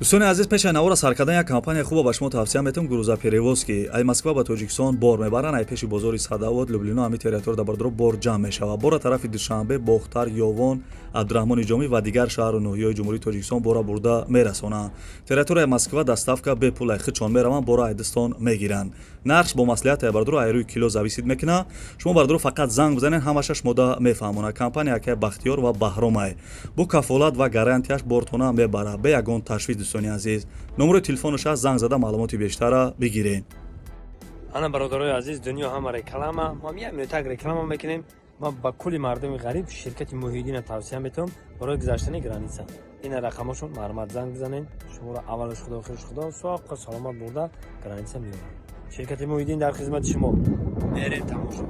Дӯстони азиз, пеши навора сар кардан як компания хуба ба шумо тавсия метавам: грузоперевозки. Ай Москва ба Тоҷикистон бор мебаранд. Ай пеши бозори Садовод, Люблино, ҳами территория да, бардоро, бор ҷамъ мешавад. Бора тарафи Душанбе, Бохтар, Ёвон, Абдураҳмони Ҷомӣ ва дигар шаҳру ноҳияҳои Ҷумҳурии Тоҷикистон бора бурда мерасонанд. Территорияи Москва доставка бепул, ай худшон мераванд, бора айдистон мегиранд. Нархш бо маслиҳат, ай бардоро, ай рӯи кило зависит мекунад. Шумо, бардоро, фақат занг бизанед, ҳамаша шумода мефаҳмонад. Компания акай Бахтиёр ва Баҳромай бо кафолат ва гарантияш бортона мебарад бе ягон ташвиш. Дӯстони азиз, номерои телефонаш аст, занг зада маълумоти бештара бигиред. Ана, бародарои азиз, дунё ҳама реклама. Мо як минутак реклама мекунем. Ма ба кулли мардуми ғариб ширкати Муҳиддина тавсия метавам барои гузаштани граница. Ина рақамошон, марҳамат, занг бизанед. Шуморо аввалаш Худо, охираш Худо, соқу саломат бурда граница меорад. Ширкати Муҳиддин дар хизмати шумо. Мерем тамошо.